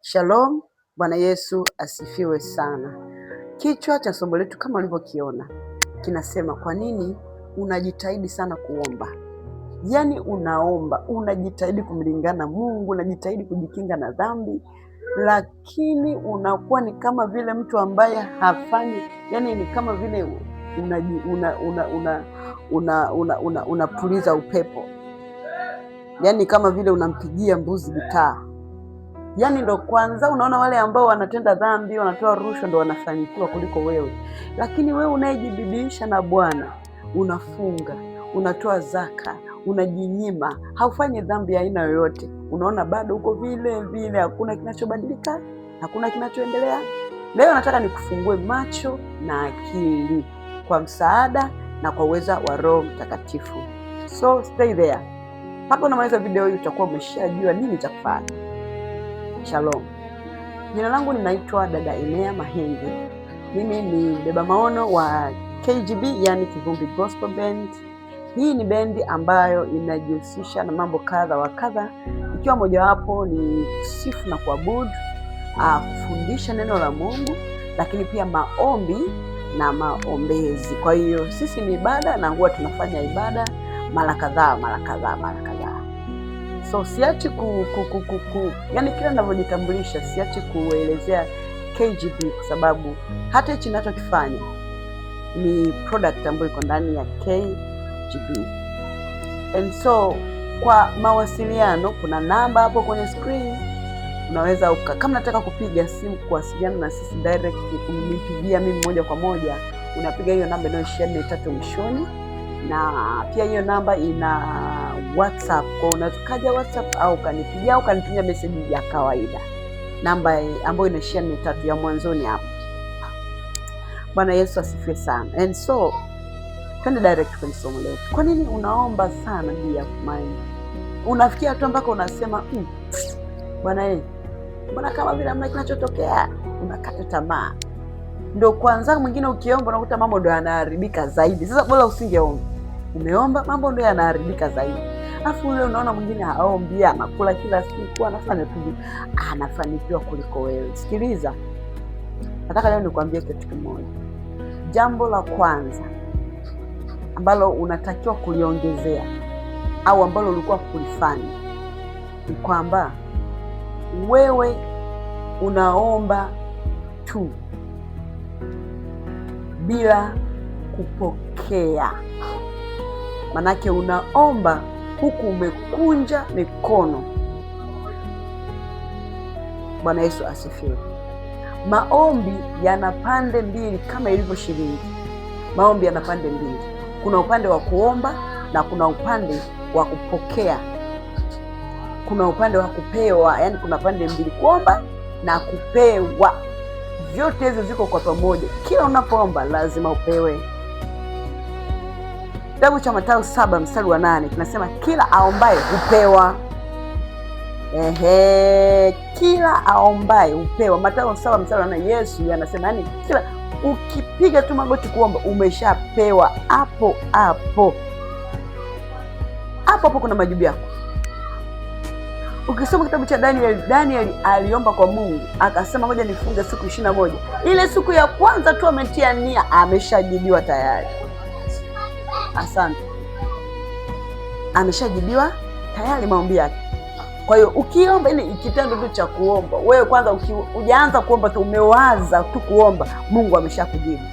Shalom, Bwana Yesu asifiwe sana. Kichwa cha somo letu kama ulivyokiona kinasema, kwa nini unajitahidi sana kuomba? Yaani unaomba, unajitahidi kumlingana Mungu, unajitahidi kujikinga na dhambi, lakini unakuwa ni kama vile mtu ambaye hafanyi, yani ni kama vile unapuliza una, una, una, una, una, una upepo, yaani kama vile unampigia mbuzi gitaa. Yaani ndo kwanza unaona wale ambao wanatenda dhambi, wanatoa rushwa, ndo wanafanikiwa kuliko wewe. Lakini wewe unayejibidiisha na Bwana, unafunga, unatoa zaka, unajinyima, haufanyi dhambi aina yoyote, unaona bado uko vile vile, hakuna kinachobadilika, hakuna kinachoendelea. Leo nataka nikufungue macho na akili kwa msaada na kwa uweza wa Roho Mtakatifu. So stay there mpaka unamaliza video hii, utakuwa umeshajua nini cha kufanya. Shalom. Jina langu ninaitwa Dada Enea Mahenge. Mimi ni mbeba maono wa KGB, yani Kivumbi Gospel Band. Hii ni bendi ambayo inajihusisha na mambo kadha wa kadha, ikiwa mojawapo ni kusifu na kuabudu, kufundisha neno la Mungu, lakini pia maombi na maombezi. Kwa hiyo sisi ni ibada na huwa tunafanya ibada mara kadhaa mara kadhaa mara kadhaa. So siachi ku yani, kila ninavyojitambulisha siachi kuelezea KGB kwa sababu hata hichi ninachokifanya ni product ambayo iko ndani ya KGB. And so kwa mawasiliano kuna namba hapo kwenye screen, unaweza kama nataka kupiga simu kuwasiliana na sisi direct, kunipigia mimi moja kwa moja, unapiga hiyo namba inayoishia 43 mwishoni, na pia hiyo namba ina WhatsApp, kwa unaweza kaja WhatsApp au ukanipigia au ukanitumia message ya kawaida, namba ambayo inaishia 43 ya mwanzoni hapo. Bwana Yesu asifiwe sana. And so twende direct kwenye somo letu. Kwa nini unaomba sana juu ya mind? Unafikia hatua mpaka unasema Bwana eh, mbona kama vile hamna kinachotokea, unakata tamaa. Ndo kwanza mwingine ukiomba unakuta mambo ndo yanaharibika zaidi. Sasa bora usingeomba, umeomba mambo ndo yanaharibika zaidi. Alafu ule unaona mwingine haombi, anakula kila siku, anafanya tu, anafanikiwa kuliko wewe. Sikiliza, nataka leo nikwambie kitu kimoja. Jambo la kwanza ambalo unatakiwa kuliongezea au ambalo ulikuwa kulifanya ni kwamba wewe unaomba tu bila kupokea. Manake unaomba huku umekunja mikono. Bwana Yesu asifiwe. Maombi yana pande mbili kama ilivyo shilingi. Maombi yana pande mbili, kuna upande wa kuomba na kuna upande wa kupokea. Kuna upande wa kupewa, yani kuna pande mbili, kuomba na kupewa. Vyote hivyo viko kwa pamoja. Kila unapoomba lazima upewe. Kitabu cha Mathayo 7 mstari wa 8 kinasema kila aombaye hupewa. Ehe, kila aombaye hupewa. Mathayo 7 mstari wa 8, Yesu anasema yani kila ukipiga tu magoti kuomba umeshapewa hapo hapo. Hapo hapo kuna majibu yako. Ukisoma kitabu cha Daniel, Daniel aliomba kwa Mungu akasema, ngoja nifunge siku 21. Ile siku ya kwanza tu ametia nia, ameshajibiwa tayari. Asante, ameshajibiwa tayari maombi yake. Kwa hiyo ukiomba, ile kitendo tu cha kuomba, wewe kwanza ujaanza kuomba tu, umewaza tu kuomba, Mungu ameshakujibu.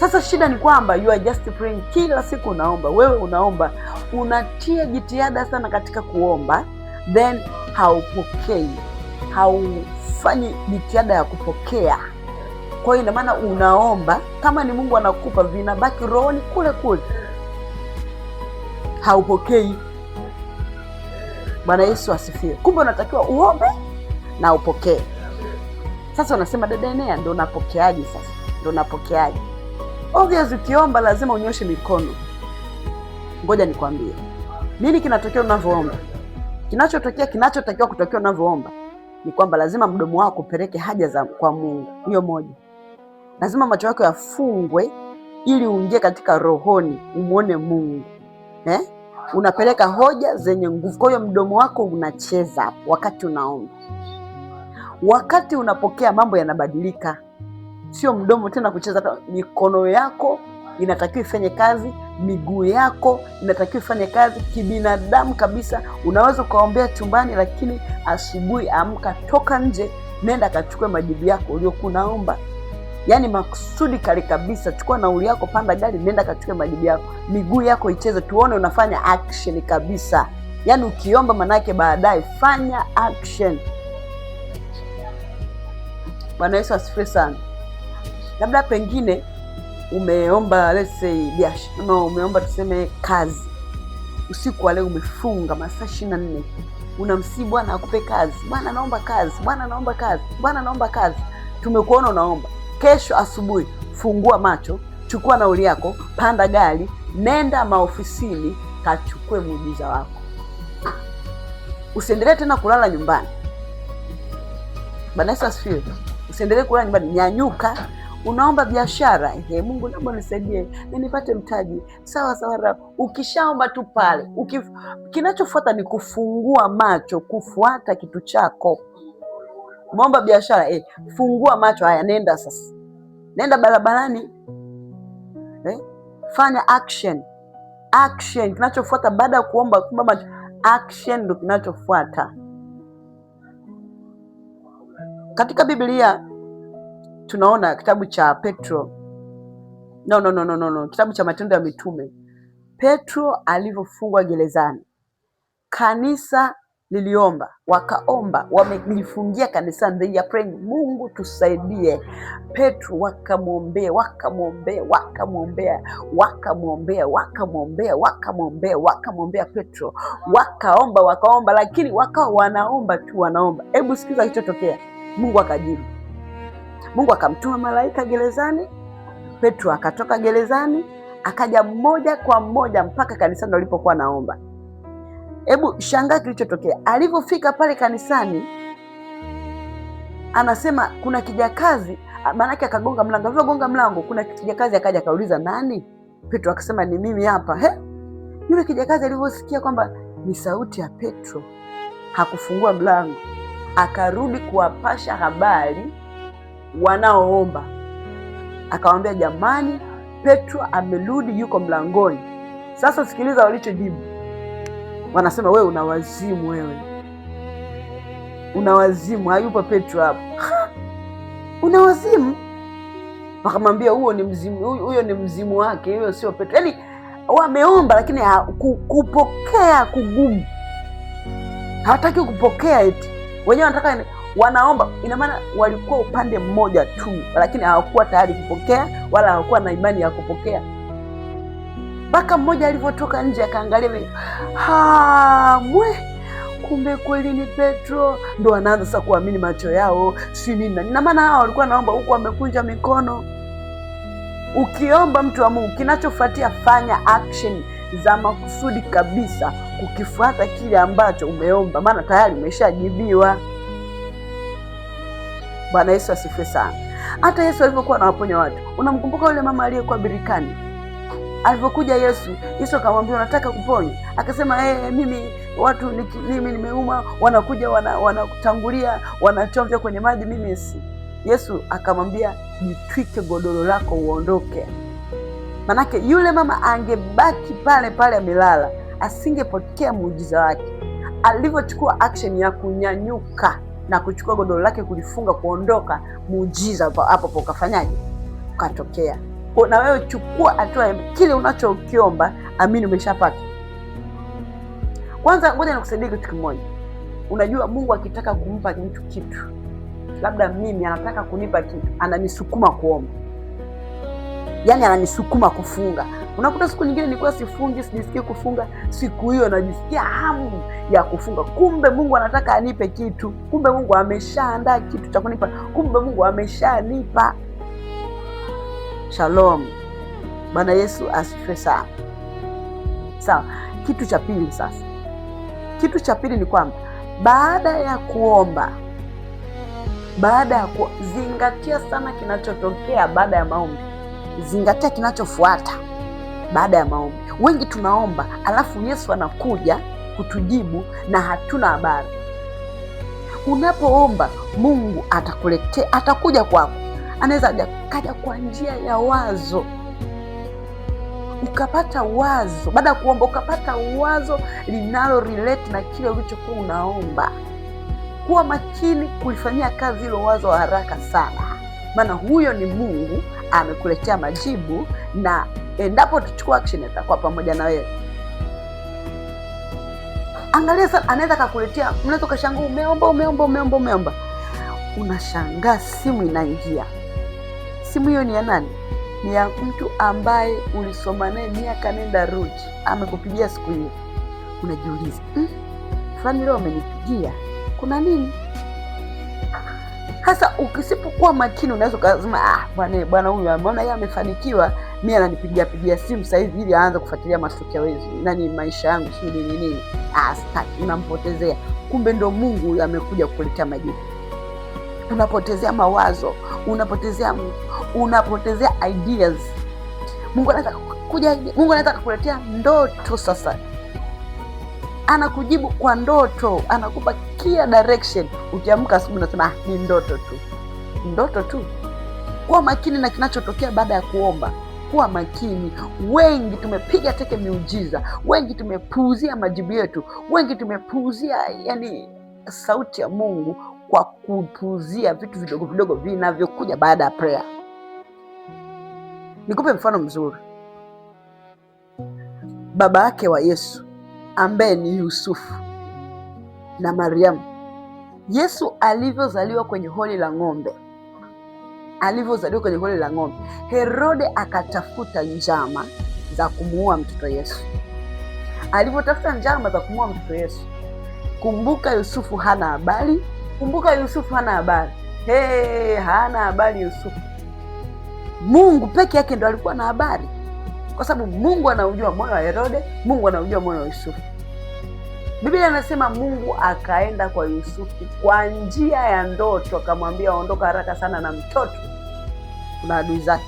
Sasa shida ni kwamba you are just praying, kila siku unaomba, wewe unaomba, unatia jitihada sana katika kuomba, then haupokei, haufanyi jitihada ya kupokea. Kwa hiyo ina maana unaomba, kama ni Mungu anakupa, vinabaki rohoni kule kule, haupokei. Bwana Yesu asifiwe. Kumbe unatakiwa uombe na upokee. Sasa unasema dada Enea, ndo unapokeaje? Sasa ndo unapokeaje? Obvious, ukiomba lazima unyoshe mikono. Ngoja nikwambie nini kinatokea unavyoomba. Kinachotokea, kinachotakiwa kutokea unavyoomba ni kwamba lazima mdomo wako upeleke haja za kwa Mungu. Hiyo moja. Lazima macho yako yafungwe ili uingie katika rohoni umwone Mungu eh? Unapeleka hoja zenye nguvu. Kwa hiyo mdomo wako unacheza wakati unaomba. Wakati unapokea mambo yanabadilika, sio mdomo tena kucheza. Hata mikono yako inatakiwa ifanye kazi, miguu yako inatakiwa ifanye kazi. Kibinadamu kabisa, unaweza ukaombea chumbani, lakini asubuhi amka, toka nje, nenda kachukue majibu yako uliokuwa unaomba. Yaani makusudi kali kabisa, chukua nauli yako, panda gari, nenda kachukue majibu yako, miguu yako icheze, tuone unafanya action kabisa. Yaani ukiomba, manake baadaye fanya action. Bwana Yesu asifiwe sana. Labda pengine umeomba let's say biashara, no, umeomba tuseme kazi, usiku wa leo umefunga masaa 24, unamsihi Bwana akupe kazi. Bwana naomba kazi, Bwana naomba kazi, Bwana naomba kazi. Tumekuona unaomba. Kesho asubuhi fungua macho, chukua nauli yako, panda gari, nenda maofisini, kachukue muujiza wako. Usiendelee tena kulala nyumbani. Bwana Yesu asifiwe. Usiendelee kulala nyumbani, nyanyuka. Unaomba biashara, ehe, Mungu naomba nisaidie na nipate mtaji. Sawa sawa. Ukishaomba tu pale, kinachofuata ni kufungua macho, kufuata kitu chako. Umeomba biashara, fungua macho. Haya, nenda sasa, nenda barabarani, fanya action. Action kinachofuata baada ya kuomba, kufumba macho, action ndo kinachofuata. Katika Biblia tunaona kitabu cha Petro, no, no, no, no, no, no. Kitabu cha Matendo ya Mitume, Petro alivyofungwa gerezani, kanisa liliomba, wakaomba, wamejifungia kanisani, they are praying, Mungu tusaidie. Petro wakamwombea, wakamwombea, wakamwombea, wakamwombea, wakamwombea, wakamwombea, wakamwombea Petro, wakaomba, wakaomba, lakini wakawa wanaomba tu, wanaomba. Hebu sikiza kilichotokea. Mungu akajibu. Mungu akamtuma malaika gerezani, Petro akatoka gerezani, akaja moja kwa moja mpaka kanisani walipokuwa naomba. Hebu shangaa kilichotokea. Alivyofika pale kanisani, anasema kuna kijakazi, maanake akagonga mlango. Alivyogonga mlango, kuna kijakazi akaja akauliza nani? Petro akasema ni mimi hapa. He, yule kijakazi alivyosikia kwamba ni sauti ya Petro, hakufungua mlango, akarudi kuwapasha habari wanaoomba, akawaambia jamani, Petro amerudi, yuko mlangoni. Sasa sikiliza walichojibu. Wanasema wewe una wazimu, wewe una wazimu, hayupo Petro hapo. Una wazimu? Wakamwambia huo ni mzimu, huyo ni mzimu wake, huyo sio Petro. Yaani wameomba lakini kupokea kugumu, hawataki kupokea, eti wenyewe wanataka, wanaomba. Ina maana walikuwa upande mmoja tu, lakini hawakuwa tayari kupokea wala hawakuwa na imani ya kupokea. Mpaka mmoja alivyotoka nje akaangalia, mwe, kumbe kweli ni Petro. Ndo anaanza sasa kuamini macho yao, si nini na nini. Maana hawa walikuwa naomba huku wamekunja mikono. Ukiomba mtu wa Mungu, kinachofuatia fanya action za makusudi kabisa kukifuata kile ambacho umeomba, maana tayari umeshajibiwa. Bwana Yesu asifiwe sana. Hata Yesu alivyokuwa anawaponya watu, unamkumbuka yule mama aliyekuwa birikani? Alivyokuja Yesu, Yesu akamwambia unataka kuponywa? Akasema mimi watu mimi nimeuma, wanakuja wanakutangulia, wanachovya kwenye maji, mimi si. Yesu akamwambia jitwike godoro lako uondoke. Manake yule mama angebaki pale pale amelala, asingepokea muujiza wake. Alivyochukua action ya kunyanyuka na kuchukua godoro lake kulifunga kuondoka, muujiza hapo hapo ukafanyaje? Ukatokea. Kwa na wewe chukua hatua, kile unachokiomba amini umeshapata. Kwanza ngoja nikusaidie kitu kimoja. Unajua Mungu akitaka kumpa mtu kitu, labda mimi anataka kunipa kitu, ananisukuma kuomba, yaani ananisukuma kufunga. Unakuta siku nyingine nilikuwa sifungi, sijisikii kufunga, siku hiyo najisikia hamu ya kufunga. Kumbe Mungu anataka anipe kitu, kumbe Mungu ameshaandaa kitu cha kunipa, kumbe Mungu ameshanipa. Shalom. Bwana Yesu asifiwe sana. Sawa, kitu cha pili sasa, kitu cha pili ni kwamba baada ya kuomba, baada ya zingatia sana kinachotokea baada ya maombi, zingatia kinachofuata. Baada ya maombi. Wengi tunaomba alafu Yesu anakuja kutujibu na hatuna habari. Unapoomba Mungu atakuletea, atakuja kwako. Anaweza kaja kwa njia ya wazo, ukapata wazo baada ya kuomba, ukapata wazo linalo relate na kile ulichokuwa unaomba. Kuwa makini kulifanyia kazi hilo wazo haraka sana, maana huyo ni Mungu amekuletea majibu, na endapo utachukua action atakuwa pamoja na wewe. Angalia sana, anaweza akakuletea, unaweza ukashangaa, umeomba umeomba umeomba umeomba, unashangaa simu inaingia. Simu hiyo ni ya nani? Ni ya mtu ambaye ulisoma naye miaka nenda rudi, amekupigia siku hiyo. Unajiuliza, fulani leo amenipigia, kuna nini? Hasa ukisipokuwa makini, unaweza ukasema bwana bwana huyu ameona yeye amefanikiwa, mimi ananipigia pigia simu sasa hivi ili aanze kufuatilia matokeo nani maisha yangu sio nini nini. Sitaki, unampotezea. Kumbe ndo Mungu huyu amekuja kukuletea majibu. Unapotezea mawazo, unapotezea unapotezea ideas. Mungu anaweza kuja, Mungu anaweza kukuletea ndoto. Sasa anakujibu kwa ndoto, anakupa kila direction. Ukiamka asubuhi unasema ni ndoto tu, ndoto tu. Kuwa makini na kinachotokea baada ya kuomba. Kuwa makini. Wengi tumepiga teke miujiza, wengi tumepuuzia majibu yetu, wengi tumepuuzia yani sauti ya Mungu kwa kupuuzia vitu vidogo vidogo vinavyokuja baada ya prayer. Nikupe mfano mzuri. Baba yake wa Yesu ambaye ni Yusufu na Mariamu, Yesu alivyozaliwa kwenye holi la ng'ombe, alivyozaliwa kwenye holi la ng'ombe, Herode akatafuta njama za kumuua mtoto Yesu. Alivyotafuta njama za kumuua mtoto Yesu, kumbuka Yusufu hana habari. Kumbuka Yusufu hana habari. Hey, hana habari Yusufu. Mungu peke yake ndo alikuwa na habari, kwa sababu Mungu anaujua moyo wa Herode, Mungu anaujua moyo wa Yusufu. Biblia inasema Mungu akaenda kwa Yusufu kwa njia ya ndoto, akamwambia ondoka haraka sana na mtoto, kuna adui zake.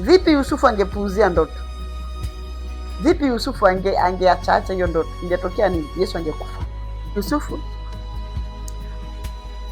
Vipi Yusufu angepuuzia ndoto? Vipi Yusufu angeachaacha hiyo ndoto? Ingetokea nini? Yesu angekufa. Yusufu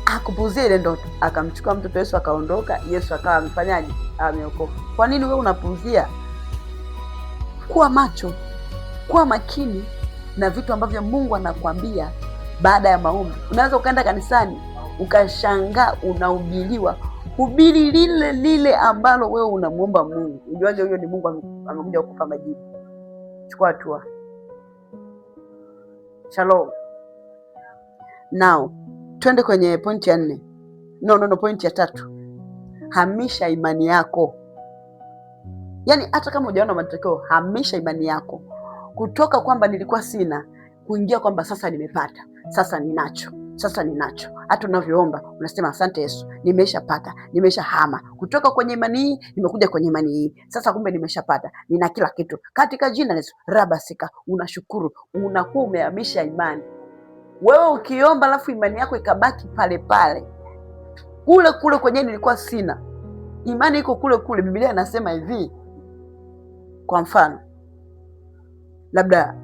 hakupuuzia ile ndoto, akamchukua mtoto Yesu akaondoka. Yesu akawa amefanyaje? Ameokoka. Kwa nini wewe unapuuzia? Kuwa macho, kuwa makini na vitu ambavyo Mungu anakuambia baada ya maombi. Unaweza ukaenda kanisani ukashangaa unahubiriwa hubiri lile lile ambalo wewe unamuomba Mungu. Ujuaje huyo ni Mungu amekuja kukupa majibu? Chukua hatua. Shalom. Now, twende kwenye pointi ya 4. No, pointi ya 3. Hamisha imani yako. Yaani hata kama hujaona matokeo, hamisha imani yako kutoka kwamba nilikuwa sina kuingia kwamba sasa nimepata, sasa ninacho, sasa ninacho. Hata unavyoomba unasema asante Yesu, nimeshapata, nimeshahama kutoka kwenye imani hii, nimekuja kwenye imani hii. Sasa kumbe nimeshapata, nina kila kitu katika jina la Yesu. Rabasika, unashukuru, unakuwa umehamisha imani. Wewe ukiomba alafu imani yako ikabaki pale pale kule kule kwenye nilikuwa sina, imani iko kule kule. Biblia inasema hivi, kwa mfano labda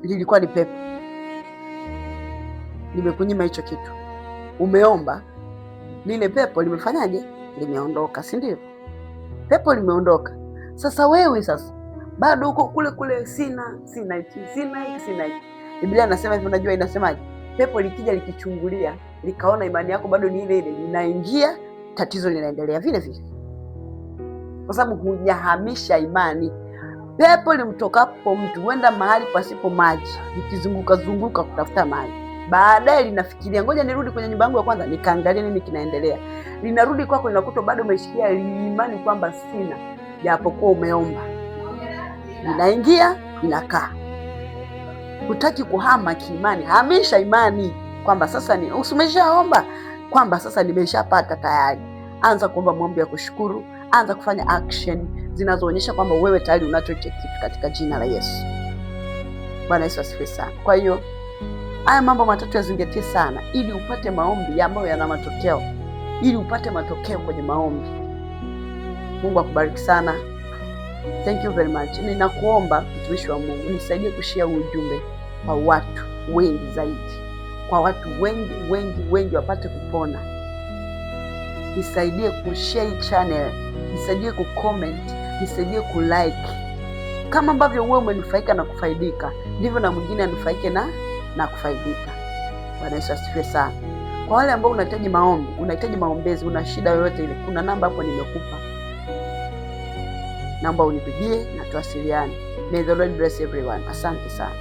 lilikuwa ni pepo limekunyima hicho kitu, umeomba, lile pepo limefanyaje? Limeondoka, si ndio? Pepo limeondoka. Sasa wewe sasa bado uko kule kule, sina sina hichi sina hiki sina hiki. Biblia inasema hivi, unajua inasemaje? Pepo likija likichungulia, likaona imani yako bado ni ile ile, linaingia, tatizo linaendelea vile vile, kwa sababu hujahamisha imani. Pepo limtokapo mtu huenda mahali pasipo maji, likizunguka zunguka kutafuta maji. Baadaye linafikiria ngoja nirudi kwenye nyumba yangu ya kwanza nikaangalie nini kinaendelea. Linarudi kwako, linakuta bado umeshikia imani kwamba sina, japokuwa umeomba. Linaingia, linakaa. Hutaki kuhama kiimani. Hamisha imani kwamba sasa ni umeshaomba, kwamba sasa nimeshapata tayari. Anza kuomba maombi ya kushukuru, anza kufanya action zinazoonyesha kwamba wewe tayari unacho hicho kitu katika jina la Yesu. Bwana Yesu asifiwe sana. Kwa hiyo haya mambo matatu yazingatie sana, ili upate maombi ambayo yana matokeo, ili upate matokeo kwenye maombi. Mungu akubariki sana. Thank you very much. Ninakuomba mtumishi wa Mungu, nisaidie kushare huu ujumbe kwa watu wengi zaidi, kwa watu wengi wengi wengi wapate kupona. Nisaidie kushare hii channel, nisaidie kucomment, nisaidie kulike. Kama ambavyo wewe umenufaika na kufaidika, ndivyo na mwingine anufaike na kufaidika. Bwana Yesu asifiwe sana. Kwa wale ambao unahitaji maombi, unahitaji maombezi, una shida yoyote ile, kuna namba hapo nimekupa, naomba unipigie na tuwasiliane. May the Lord bless everyone. Asante sana.